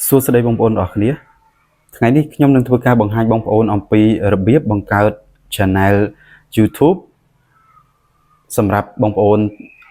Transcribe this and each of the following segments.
សួស្តីបងប្អូនទាំងអស់គ្នាថ្ងៃនេះខ្ញុំនឹងធ្វើការបង្ហាញបងប្អូនអំពីរបៀបបង្កើត Channel YouTube សម្រាប់បងប្អូន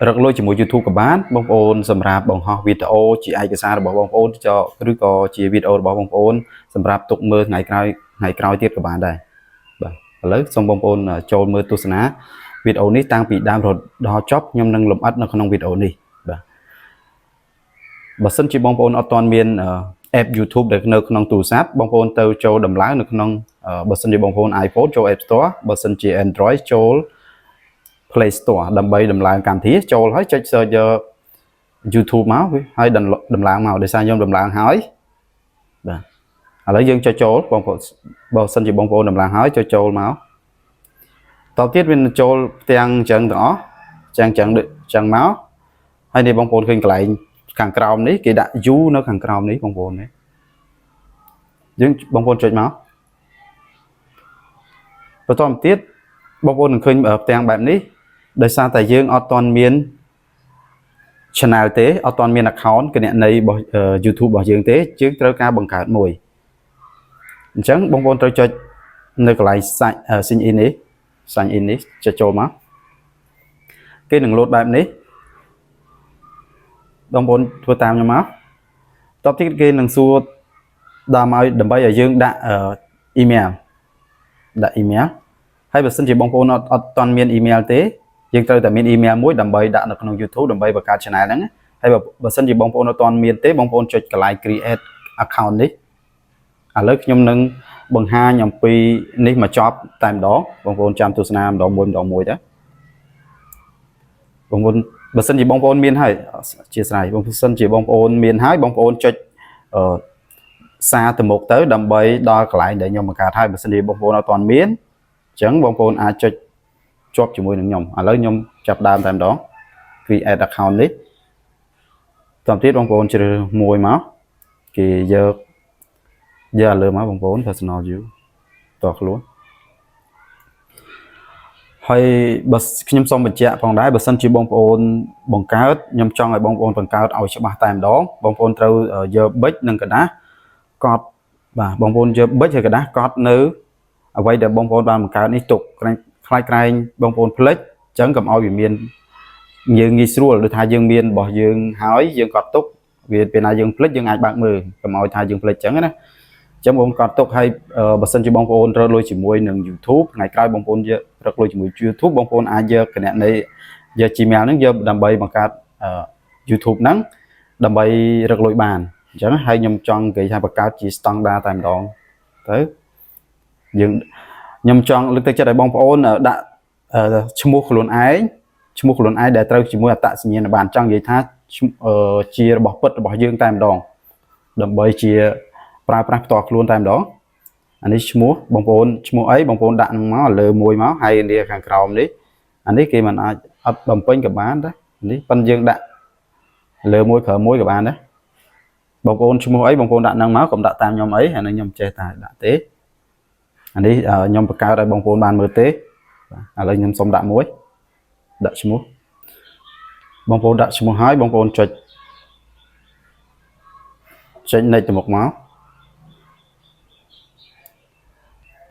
រកលុយជាមួយ YouTube ក៏បានបងប្អូនសម្រាប់បង្ហោះវីដេអូជាឯកសាររបស់បងប្អូនចឬក៏ជាវីដេអូរបស់បងប្អូនសម្រាប់ទុកមើលថ្ងៃក្រោយថ្ងៃក្រោយទៀតក៏បានដែរបាទឥឡូវសូមបងប្អូនចូលមើលទស្សនាវីដេអូនេះតាំងពីដើមរហូតដល់ចប់ខ្ញុំនឹងលម្អិតនៅក្នុងវីដេអូនេះបាទបើសិនជាបងប្អូនអត់ទាន់មាន app YouTube ដែលនៅក្នុងទូរស័ព្ទបងប្អូនទៅចូលដំឡើងនៅក្នុងបើសិនជាបងប្អូន iPhone ចូល App Store បើសិនជា Android ចូល Play Store ដើម្បីដំឡើងកម្មវិធីចូលហើយចុច search យក YouTube មកហើយដំឡើងមកដោយសារខ្ញុំដំឡើងហើយបាទឥឡូវយើងចុចចូលបងប្អូនបើសិនជាបងប្អូនដំឡើងហើយចុចចូលមកតទៅទៀតវានឹងចូលផ្ទាំងអញ្ចឹងទាំងអស់ចឹងចឹងដូចចឹងមកហើយនេះបងប្អូនឃើញកន្លែងខាងក្រោមនេះគេដាក់ U នៅខាងក្រោមនេះបងប្អូននេះយើងបងប្អូនចុចមកបន្តមកទៀតបងប្អូននឹងឃើញផ្ទាំងបែបនេះដោយសារតែយើងអត់ទាន់មាន channel ទេអត់ទាន់មាន account គណនីរបស់ YouTube របស់យើងទេយើងត្រូវការបង្កើតមួយអញ្ចឹងបងប្អូនត្រូវចុចនៅកន្លែង sign in នេះ sign in នេះចុចចូលមកគេនឹងលោតបែបនេះបងប្អូនធ្វើតាមខ្ញុំមកតបទៀតគេនឹងសួរដល់មកដើម្បីឲ្យយើងដាក់ email ដាក់ email ហើយបើសិនជាបងប្អូនអត់អត់ទាន់មាន email ទេយើងត្រូវតែមាន email មួយដើម្បីដាក់នៅក្នុង YouTube ដើម្បីបង្កើត channel ហ្នឹងហើយបើបើសិនជាបងប្អូនអត់ទាន់មានទេបងប្អូនចុចកន្លែង create account នេះឥឡូវខ្ញុំនឹងបង្ហាញអំពីនេះមកចប់តែម្ដងបងប្អូនចាំទស្សនាម្ដងមួយម្ដងមួយទៅបងប្អូនបើសិនជាបងប្អូនមានហើយជាស្រ័យបងបើសិនជាបងប្អូនមានហើយបងប្អូនចុចអឺសារទៅមុខទៅដើម្បីដល់កន្លែងដែលខ្ញុំបង្កើតហើយបើសិនជាបងប្អូនអត់ទាន់មានអញ្ចឹងបងប្អូនអាចចុចជាប់ជាមួយនឹងខ្ញុំឥឡូវខ្ញុំចាប់ដើមតែម្ដង create account នេះតទៅទៀតបងប្អូនជ្រើសមួយមកគេយកយកលើមកបងប្អូន personal view តខ្លួនហើយបើខ្ញុំសូមបញ្ជាក់ផងដែរបើសិនជាបងប្អូនបង្កើតខ្ញុំចង់ឲ្យបងប្អូនបង្កើតឲ្យច្បាស់តែម្ដងបងប្អូនត្រូវយកប៊ិចនិងក្រដាសកត់បាទបងប្អូនយកប៊ិចហើយក្រដាសកត់នៅអ្វីដែលបងប្អូនបានបង្កើតនេះទុកខ្លាចក្រែងបងប្អូនភ្លេចអញ្ចឹងកុំឲ្យវាមានយើងងាយស្រួលដូចថាយើងមានរបស់យើងហើយយើងកត់ទុកវាពេលណាយើងភ្លេចយើងអាចបើកមើលកុំឲ្យថាយើងភ្លេចអញ្ចឹងណាអញ្ចឹងបងកត់ទុកឲ្យបើសិនជាបងប្អូនរកលុយជាមួយនឹង YouTube ថ្ងៃក្រោយបងប្អូនយករកលុយជាមួយ YouTube បងប្អូនអាចយកគណនីយក Gmail ហ្នឹងយកដើម្បីបង្កើត YouTube ហ្នឹងដើម្បីរកលុយបានអញ្ចឹងហើយខ្ញុំចង់គេថាបង្កើតជា standard តែម្ដងទៅយើងខ្ញុំចង់លើកទឹកចិត្តឲ្យបងប្អូនដាក់ឈ្មោះខ្លួនឯងឈ្មោះខ្លួនឯងដែលត្រូវជាមួយអត្តសញ្ញាណប័ណ្ណចង់និយាយថាជារបស់ពិតរបស់យើងតែម្ដងដើម្បីជាប្រើប្រាស់ផ្ទាល់ខ្លួនតែម្ដងអានេះឈ្មោះបងប្អូនឈ្មោះអីបងប្អូនដាក់នឹងមកលើមួយមកហើយនេះខាងក្រោមនេះអានេះគេមិនអាចអត់បំពេញក៏បានដែរនេះប៉ុន្តែយើងដាក់លើមួយក្រោមមួយក៏បានដែរបងប្អូនឈ្មោះអីបងប្អូនដាក់នឹងមកកុំដាក់តាមខ្ញុំអីអានេះខ្ញុំចេះតែដាក់ទេអានេះខ្ញុំបង្កើតឲ្យបងប្អូនបានមើលទេបាទឥឡូវខ្ញុំសុំដាក់មួយដាក់ឈ្មោះបងប្អូនដាក់ឈ្មោះហើយបងប្អូនចុចចុច next ទៅមុខមក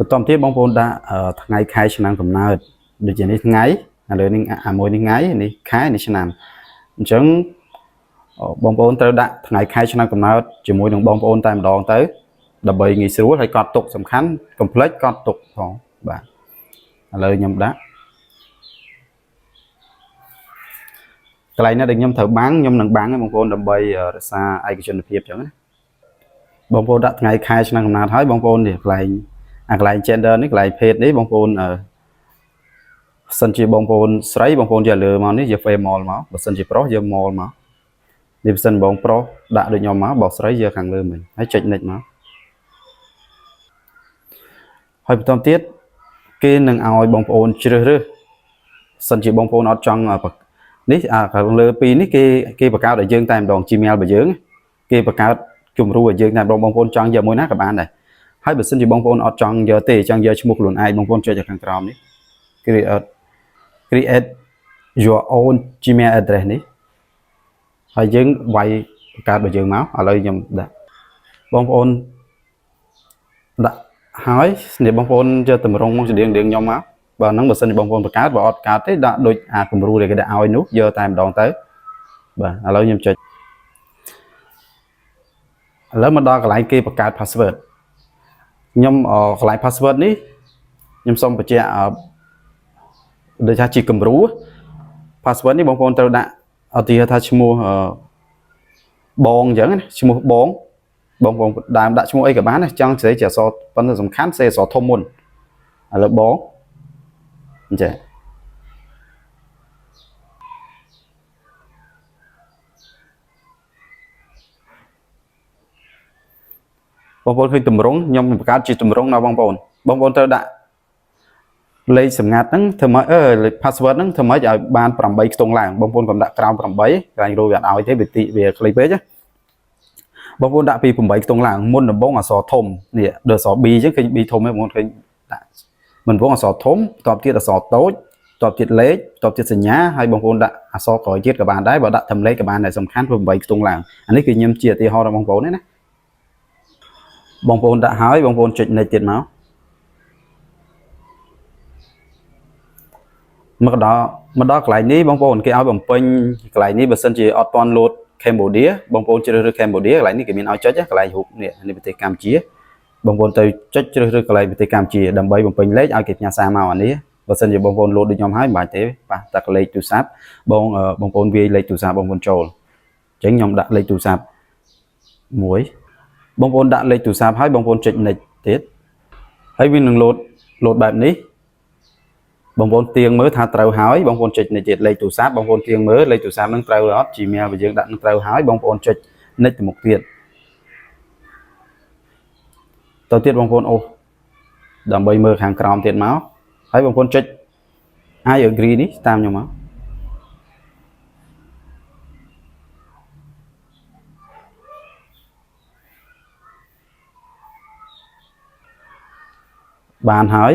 បន្តទៀតបងប្អូនដាក់ថ្ងៃខែឆ្នាំកំណើតដូចជានេះថ្ងៃឥឡូវនេះអាមួយនេះថ្ងៃនេះខែនេះឆ្នាំអញ្ចឹងបងប្អូនត្រូវដាក់ថ្ងៃខែឆ្នាំកំណើតជាមួយនឹងបងប្អូនតែម្ដងទៅដើម្បីងាយស្រួលហើយកត់ទុកសំខាន់កុំភ្លេចកត់ទុកផងបាទឥឡូវខ្ញុំដាក់កន្លែងណាដែលខ្ញុំត្រូវបាំងខ្ញុំនឹងបាំងបងប្អូនដើម្បីរក្សាឯកជនភាពអញ្ចឹងណាបងប្អូនដាក់ថ្ងៃខែឆ្នាំកំណើតហើយបងប្អូននេះកន្លែងអាកន្លែង gender នេះកន្លែងភេទនេះបងប្អូនអឺសិនជាបងប្អូនស្រីបងប្អូនយកលើមកនេះយក female មកបើសិនជាប្រុសយក male មកនេះបើសិនបងប្រុសដាក់ដូចខ្ញុំមកបើស្រីយកខាងលើមិញហើយចុច next មកហើយបន្តទៀតគេនឹងឲ្យបងប្អូនជ្រើសរើសសិនជាបងប្អូនអត់ចង់នេះអាខាងលើពីរនេះគេគេបង្កើតឲ្យយើងតែម្ដង Gmail របស់យើងគេបង្កើតគំរូឲ្យយើងតែម្ដងបងប្អូនចង់យកមួយណាក៏បានដែរហើយបើសិនជាបងប្អូនអត់ចង់យកទេចង់យកឈ្មោះខ្លួនឯងបងប្អូនចុចឲ្យខាងក្រោមនេះ create your own Gmail address នេះហើយយើងវាយបង្កើតរបស់យើងមកឥឡូវខ្ញុំដាក់ បងប្អូនដាក់ហើយនេះបងប្អូនយកតម្រងមកស្តៀងៗខ្ញុំមកបាទហ្នឹងបើសិនជាបងប្អូនបង្កើតបើអត់កើតទេដាក់ដូចអាគំរូដែលគេដាក់ឲ្យនោះយកតែម្ដងទៅបាទឥឡូវខ្ញុំចុចឥឡូវមកដល់កន្លែងគេបង្កើត password ខ្ញុំកន្លែង password នេះខ្ញុំសូមបញ្ជាក់ដូចថាជាគំរូ password នេះបងប្អូនត្រូវដាក់ឧទាហរណ៍ថាឈ្មោះបងអញ្ចឹងណាឈ្មោះបងបងប្អូនដើមដាក់ឈ្មោះអីក៏បានដែរចង់សេជាអក្សរប៉ុន្តែសំខាន់សេអក្សរធំមុនឥឡូវបងអញ្ចឹងបងប្អូនឃើញតម្រងខ្ញុំបង្កើតជាតម្រងណាបងប្អូនបងប្អូនត្រូវដាក់លេខសម្ងាត់ហ្នឹងធ្វើម៉េចអឺលេខ password ហ្នឹងធ្វើម៉េចឲ្យបាន8ខ្ទង់ឡើងបងប្អូនកុំដាក់ក្រោម8កន្លែងរោវាអត់ឲ្យទេវាតិវាខ្លីពេកណាបងប្អូនដាក់ពី8ខ្ទង់ឡើងមុនដំបូងអក្សរធំនេះដល់អក្សរ B អញ្ចឹងឃើញ B ធំហ្នឹងបងប្អូនឃើញដាក់មុនដំបូងអក្សរធំបន្ទាប់ទៀតអក្សរតូចបន្ទាប់ទៀតលេខបន្ទាប់ទៀតសញ្ញាហើយបងប្អូនដាក់អក្សរក្រោយទៀតក៏បានដែរបើដាក់ត្រឹមលេខក៏បានដែរសំខាន់ព្រោះ8ខ្ទង់ឡើងអានេះគឺខ្ញុំជាឧទាហរណ៍ដល់បងប្អូនទេណាបងប្អូនដាក់ហើយបងប្អូនចុច next ទៀតមកមកដល់មកដល់កន្លែងនេះបងប្អូនគេឲ្យបំពេញកន្លែងនេះបើសិនជាអត់ទាន់លោត Cambodia បងប្អូនជ្រើសរើស Cambodia កន្លែងនេះគេមានឲ្យចុចកន្លែងរូបនេះនេះប្រទេសកម្ពុជាបងប្អូនទៅចុចជ្រើសរើសកន្លែងប្រទេសកម្ពុជាដើម្បីបំពេញលេខឲ្យគេផ្ញើសារមកអានេះបើសិនជាបងប្អូនលោតដូចខ្ញុំហើយមិនបាច់ទេប៉ះតែលេខទូរស័ព្ទបងបងប្អូនវាយលេខទូរស័ព្ទបងប្អូនចូលអញ្ចឹងខ្ញុំដាក់លេខទូរស័ព្ទមួយបងប្អូនដាក់លេខទូរស័ព្ទហើយបងប្អូនចុច next ទៀតហើយវានឹងលោតលោតបែបនេះបងប្អូនទៀងមើលថាត្រូវហើយបងប្អូនចុចនេះទៀតលេខទូរស័ព្ទបងប្អូនទៀងមើលលេខទូរស័ព្ទនឹងត្រូវអត់ Gmail របស់យើងដាក់នឹងត្រូវហើយបងប្អូនចុច next ទៅមុខទៀតទៅទៀតបងប្អូនអូសដើម្បីមើលខាងក្រោមទៀតមកហើយបងប្អូនចុច I agree នេះតាមខ្ញុំមកបានហើយ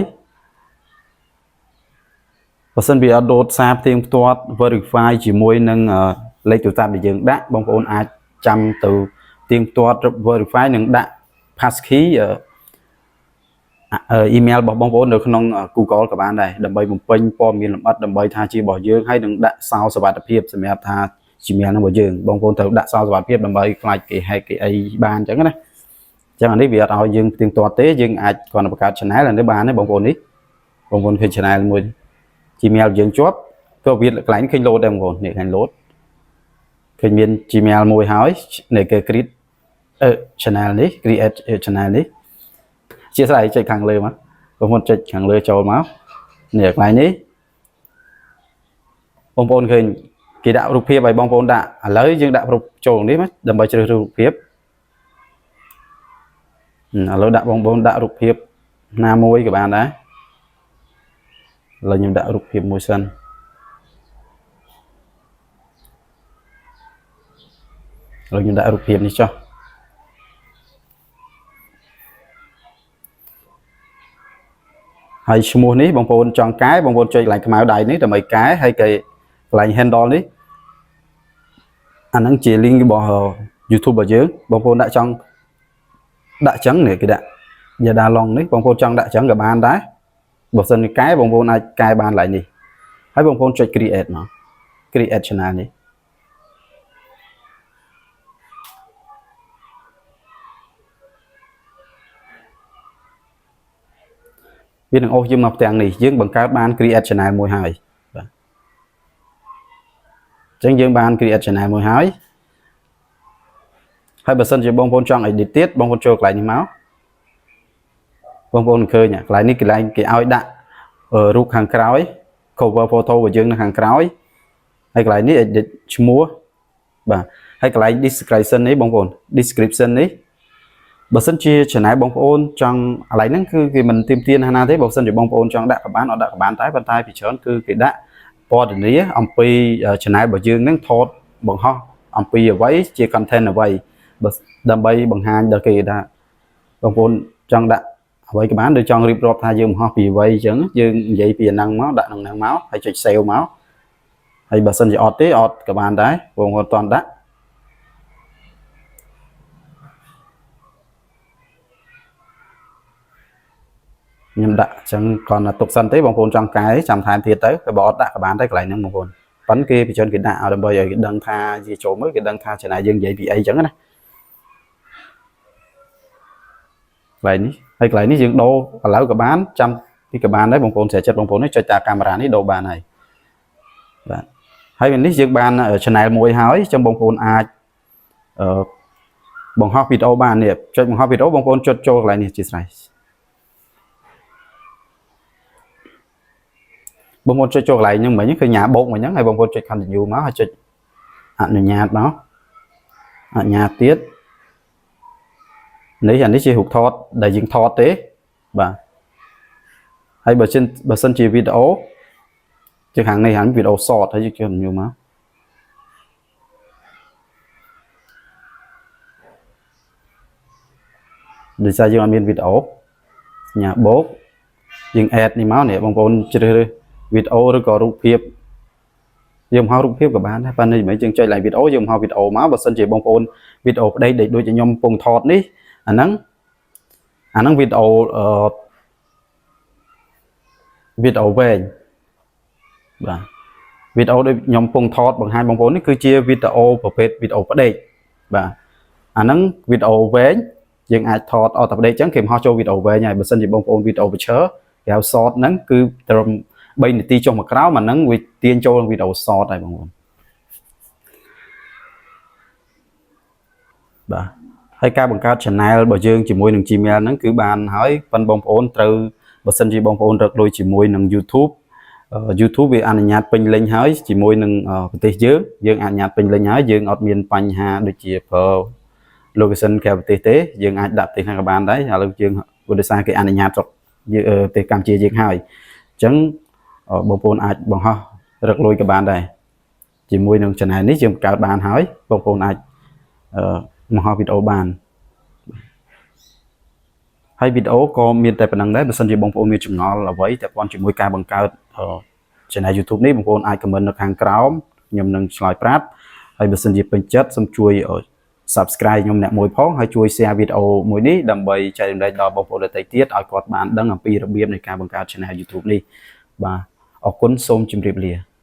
បើសិនវាអត់លោតសារផ្ទៀងផ្ទាត់ verify ជាមួយនឹងលេខទូរស័ព្ទដែលយើងដាក់បងប្អូនអាចចាំទៅផ្ទៀងផ្ទាត់ verify និងដាក់ passkey អ៊ីមែលរបស់បងប្អូននៅក្នុង Google ក៏បានដែរដើម្បីបំពេញព័ត៌មានលម្អិតដើម្បីថាជារបស់យើងហើយនឹងដាក់សោសុវត្ថិភាពសម្រាប់ថា Gmail ហ្នឹងរបស់យើងបងប្អូនត្រូវដាក់សោសុវត្ថិភាពដើម្បីខ្លាចគេ hack គេអីបានអញ្ចឹងណាអញ្ចឹងអានេះវាអត់ឲ្យយើងផ្ទៀងផ្ទាត់ទេយើងអាចគ្រាន់តែបង្កើត channel អានេះបានទេបងប្អូននេះបងប្អូនឃើញ channel មួយ Gmail យើងជាប់ក៏វាកន្លែងឃើញ load ដែរបងប្អូននេះឃើញ load ឃើញមាន Gmail មួយហើយនៃគេ create អឺ channel នេះ create channel នេះជាស្រ័យចុចខាងលើមកបងប្អូនចុចខាងលើចូលមកនេះកន្លែងនេះបងប្អូនឃើញគេដាក់រូបភាពឲ្យបងប្អូនដាក់ឥឡូវយើងដាក់រូបចូលនេះមកដើម្បីជ្រើសរើសរូបភាពឥឡូវដាក់បងប្អូនដាក់រូបភាពណាមួយក៏បានដែរឥឡូវខ្ញុំដាក់រូបភាពមួយសិនឥឡូវខ្ញុំដាក់រូបភាពនេះចុះហើយឈ្មោះនេះបងប្អូនចង់កែបងប្អូនចុចកន្លែងខ្មៅដៃនេះដើម្បីកែហើយគេកន្លែង handle នេះអាហ្នឹងជា link របស់ YouTube របស់យើងបងប្អូនដាក់ចង់ដាក់ចឹងនេះគេដាក់យ៉ាដាឡុងនេះបងប្អូនចង់ដាក់ចឹងក៏បានដែរបើសិនជាកែបងប្អូនអាចកែបានឡើយនេះហើយបងប្អូនចុច create មក create channel នេះវានឹងអូសយើងមកផ្ទាំងនេះយើងបង្កើតបាន create channel មួយហើយបាទអញ្ចឹងយើងបាន create channel មួយហើយហើយបើសិនជាបងប្អូនចង់ edit ទៀតបងប្អូនចូលកន្លែងនេះមកបងប្អូនឃើញកន្លែងនេះកន្លែងគេឲ្យដាក់រូបខាងក្រោយ cover photo របស់យើងនៅខាងក្រោយហើយកន្លែងនេះ edit ឈ្មោះបាទហើយកន្លែង description នេះបងប្អូន description នេះបើសិនជា channel បងប្អូនចង់កន្លែងហ្នឹងគឺគេមិនទាមទារណាស់ណាទេបើសិនជាបងប្អូនចង់ដាក់ក៏បានអត់ដាក់ក៏បានតែប៉ុន្តែពីច្រើនគឺគេដាក់ពណ៌នាអំពី channel របស់យើងហ្នឹងថតបង្ហោះអំពីអ្វីជា content អ្វីបើដើម្បីបង្ហាញដល់គេថាបងប្អូនចង់ដាក់អ្វីក៏បានដូចចង់រៀបរាប់ថាយើងបង្ហោះពីអ្វីអញ្ចឹងយើងនិយាយពីអាហ្នឹងមកដាក់ក្នុងហ្នឹងមកហើយចុច save មកហើយបើសិនជាអត់ទេអត់ក៏បានដែរបងប្អូនអត់ទាន់ដាក់ ខ្ញុំដាក់អញ្ចឹងគ្រាន់តែទុកសិនទេបងប្អូនចង់កែចាំថែមទៀតទៅបើអត់ដាក់ក៏បានដែរកន្លែងហ្នឹងបងប្អូនប៉ិនគេបញ្ជនគេដាក់ឲ្យដើម្បីឲ្យគេដឹងថាជាចូលមើលគេដឹងថា channel យើងនិយាយពីអីអញ្ចឹងណាកន្លែងនេះហើយកន្លែងនេះយើងដូរឥឡូវក៏បានចាំនេះក៏បានដែរបងប្អូនស្រាចិត្តបងប្អូននេះចុចតាកាមេរ៉ានេះដូរបានហើយបាទហើយនេះយើងបាន channel មួយហើយអញ្ចឹងបងប្អូនអាចអឺបង្ហោះវីដេអូបាននេះចុចបង្ហោះវីដេអូបងប្អូនចុចចូលកន្លែងនេះជាស្រ័យបងប្អូនចុចចូលកន្លែងហ្នឹងមិញគឺញ៉ាបោកមិញហ្នឹងហើយបងប្អូនចុច continue មកហើយចុចអនុញ្ញាតមកអនុញ្ញាតទៀតនេះអានេះជារូបថតដែលយើងថតទេបាទហើយបើសិនជាវីដេអូជាខាងនេះហាងវីដេអូ short ហើយយើងចុច continue មកដោយសារយើងអត់មានវីដេអូសញ្ញាបូកយើង add នេះមកនេះបងប្អូនជ្រើសរើសវីដេអូឬក៏រូបភាពយើងបង្ហោះរូបភាពក៏បានដែរប៉ុន្តែមិនយើងចុចឡើងវីដេអូយើងបង្ហោះវីដេអូមកបើសិនជាបងប្អូនវីដេអូប្តីដែលដូចជាខ្ញុំកំពុងថតនេះអាហ្នឹងអាហ្នឹងវីដេអូអឺវីដេអូវែងបាទវីដេអូដូចខ្ញុំកំពុងថតបង្ហាញបងប្អូននេះគឺជាវីដេអូប្រភេទវីដេអូផ្ដេកបាទអាហ្នឹងវីដេអូវែងយើងអាចថតអត់តែផ្ដេកអញ្ចឹងគេបង្ហោះចូលវីដេអូវែងហើយបើសិនជាបងប្អូនវីដេអូបញ្ឈរគេហៅ short ហ្នឹងគឺត្រឹម3នាទីចុះមកក្រោមអាហ្នឹងវាទាញចូលក្នុងវីដេអូ short ហើយបងប្អូនបាទហើយការបង្កើត channel របស់យើងជាមួយនឹង Gmail ហ្នឹងគឺបានហើយប៉ុន្តែបងប្អូនត្រូវបើសិនជាបងប្អូនរកលុយជាមួយនឹង YouTube YouTube វាអនុញ្ញាតពេញលេញហើយជាមួយនឹងប្រទេសយើងយើងអនុញ្ញាតពេញលេញហើយយើងអត់មានបញ្ហាដូចជាប្រើ location ក្រៅប្រទេសទេយើងអាចដាក់ប្រទេសណាក៏បានដែរឥឡូវយើងព្រោះដោយសារគេអនុញ្ញាតស្រុកយើងប្រទេសកម្ពុជាយើងហើយអញ្ចឹងបងប្អូនអាចបង្ហោះរកលុយក៏បានដែរជាមួយនឹង channel នេះយើងបង្កើតបានហើយបងប្អូនអាចអឺបង្ហោះវីដេអូបានហើយវីដេអូក៏មានតែប៉ុណ្្នឹងដែរបើសិនជាបងប្អូនមានចម្ងល់អ្វីតែពាក់ជាមួយការបង្កើត channel YouTube នេះបងប្អូនអាច comment នៅខាងក្រោមខ្ញុំនឹងឆ្លើយប្រាប់ហើយបើសិនជាពេញចិត្តសូមជួយ Subscribe ខ្ញុំអ្នកមួយផងហើយជួយ share វីដេអូមួយនេះដើម្បីចែករំលែកដល់បងប្អូនដទៃទៀតឲ្យគាត់បានដឹងអំពីរបៀបនៃការបង្កើត channel YouTube នេះបាទអរគុណសូមជម្រាបលា។